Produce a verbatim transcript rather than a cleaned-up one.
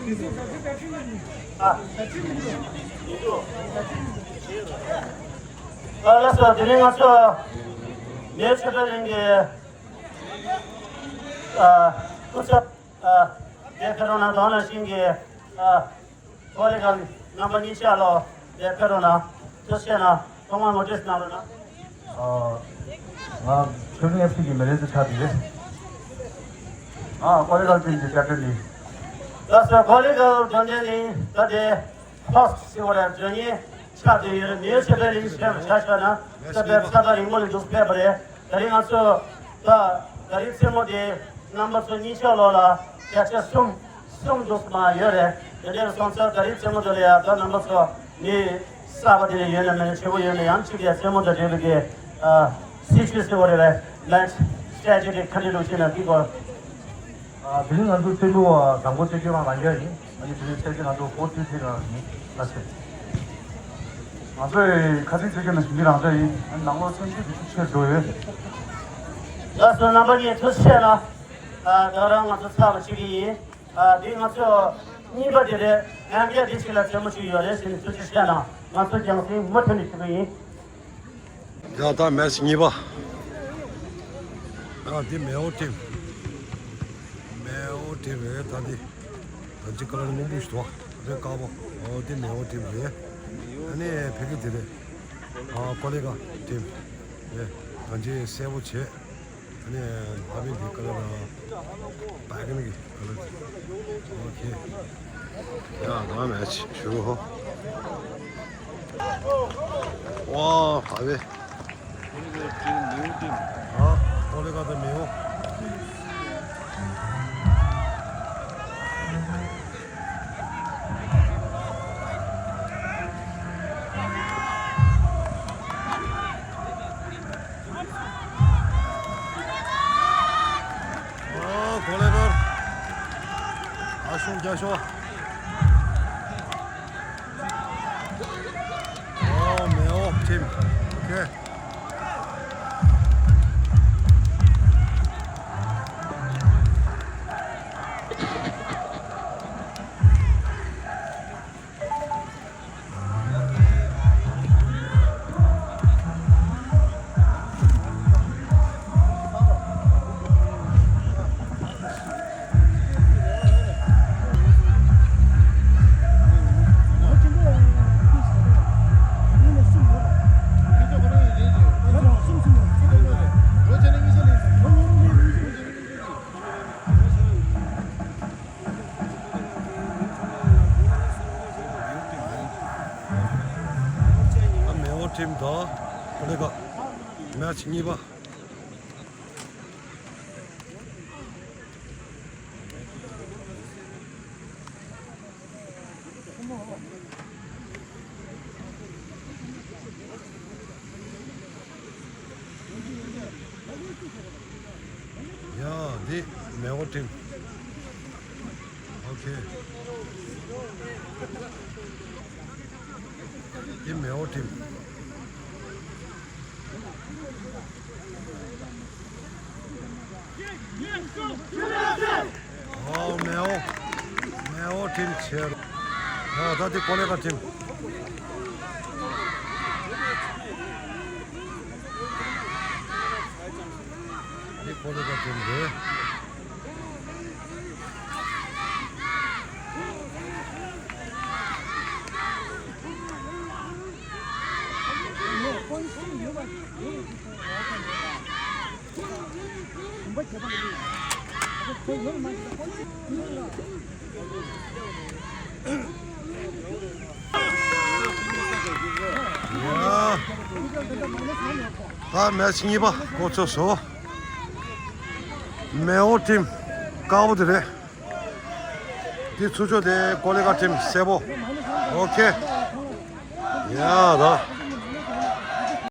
ཨ། ཨ་ལགས་སོ། དེ་རིང་ང་ཚོ་མེའོ་ཆོས་འཕེལ་གླིང་གི་ཨ་སྐུ་ཚབ་ཨ་དེ་ཕེབས་རོགས་གནང་། དེ་ནང་བཞིན་གྱི་ཨ་ཀོ་ལི་གྷལ་རྣམ་པ་གཉིས་ཆ་ལོ་དེ་ཕེབས་རོགས་གནང་། ཐུགས་རྗེ་གནང་། ཐོག་མར་ངོ་སྤྲོད་གནང་རོགས་གནང་། ཨ། ང་ཆོས་གླིང་ཨེཕ་སི་གི་མི་རེད་ཟེར་ཆགས་དེ་རེད། ཨ། ཀོ་ལི་གྷལ་ཊིམ་གྱི་ཀེབ་ཊན་ཡིན། ལགས་སོ། ཀོ་ལི་གྷལ་ཊིམ་ནི་ད་ལྟའི་ཧོ་སི་ཊི་ཟེར་བ་རེད། མགྲོན་གཉེར་ཆགས་བསྡད་ཡོད་རེད། མེའོ་ཆོས་འཕེལ་གླིང་ཆེན་མོ་ཆ་བཞག་ན་ད་དཔེ་ས་ཐག་རིང་པོ་ནས་འདུག་ཕེབས་པ་རེད། དེ་རིང་ང་ཚོ་ད་ད་རིང་མཚན་མོ་དེ་རྣམ་པ་ཚོ་གཉིས་ཆ་ལོ་ལ་བརྒྱ་ཆ་གསུམ་གསུམ་འདུག་མ་ཡོད་རེད། དེ་འདྲ་སོང་ཙང་ད་རིང་མཚན་མོ་དེ་ལ་ཡ་ད་རྣམ་པ་ཚོ་མི་གསར་པ་དེ་འདྲ་ཡོད་ན་མེད་ན་ཆེ་བོ་ཡོད་ན་ཡང་གཅིག་ལ་ཡ་མཚན་མོ་དང་འབྲེལ་བའི་གི་ཨ་སྲིད་ཇུས་ཟེར་བ་རེད་པས། ལན་སི་ཊེ་རེ་ཊི་ཇི་ག་ག་འདྲ་འདུག་ཅེ་ན་འདི་སྐོར། ཨ། དེ་རིང་ང་ཚོ་སྟོན་པ་དང་པོ་སྟོན་རྒྱུ་ང་རང་རྒྱལ་ཡིན། ཨ་ནི་དེ་རིང་སྟོན་རྒྱུ་ང་ཚོ་ཧོ་སི་ཊི་ཟེར་རང་ཡིན། ལགས་སེ། ང་ཚོའི་ཁ་ཚིག་སྟོན་རྒྱུ་ནང་བཞིན་འདི་རང་འདྲ་ཡིན། ཨ་ནི་ནང་ལོགས་སེམས་ཤུགས་དེ་ཤུགས་ཆེར་འགྲོ་ཡོད། ལགས་སོ། རྣམ་པ་གཉིས་ཐུགས་རྗེ་ཆེ་གནང་། ཨ། ད་རང་ང་ཚོ་ཚར་བ་ཞིག་ཡིན། ཨ། འདི་ང་ཚོ་གཉིས་པ་དེ་རེད། ཨ་ནི་འདི་ཞིག་ལ་རྩེད་མོ་ཞིག་ཡོད་རེད་ཟེར་ནས་ཐུགས་རྗེ་ཆེ་གནང་། ང་ཚོ་རྒྱང་སྲིང་མུ་མཐུད་ནས་ཞུ་གི་ཡིན། ཡ། ད་མེ་ཆི་གཉིས་པ། ཨ། འདི་མེའོ་ཊིམ། མེའོ་ཊིམ་རེད། ད་འདི་ད་འདི་ཀ་ལར་སྔོན་པོ་ཞིག་འདུག་རེད། དཀར་པོ། ཨོ་འདི་མེའོ་ཊིམ་རེད། ཨ་ནི་ཕ་གི་འདི་རེད། ཨ། ཀོ་ལི་གྷལ་ཊིམ་རེད། ད་འདི་སེར་པོ་བྱས། ཨ་ནི་ཕ་གི་འདི་ཀ་ལར་པ་གི་ནི་གི། ཨོ་ཁེ། ཡ། ད་མེ་ཆི་ཞུ་རུ་ཧོ། ཝ། ཧ་བེ། ཨ། ཀོ་ལི་གྷལ་ཊིམ་མེའོ། ཨོ། གོ་ལེ་གོར། ཨ་ཤོང་རྒྱ་ཤོག་ཨོ། མེའོ་ཊིམ། ཨོ་ཁེ། མེའོ་ཊིམ་དང་། ཨོ་ལེ་ག་མེ་ཆི་གཉིས་པ། ཡ། འདི་མེའོ་ཊིམ། ཨོ་ཁེ། འདི་མེའོ་ཊིམ། ཨོ། མེའོ། མེའོ་ཊིམ་ཆེ། ཨ། ད་འདི་ཀོ་ལེ་ག་ཊིམ། འདི་ཀོ་ལེ་ག་ཊིམ་རེད། ད་མེ་ཆི་གཉིས་པ་འགོ་ཚུགས་སོང་། མེའོ་ཊིམ་དཀར་པོ་དེ་རེད། འདི་ཚུར་ཕྱོགས་དེ་ཀོ་ལེ་ག་ཊིམ་སེར་པོ། ཨོ་ཁེ། ཡ། ད་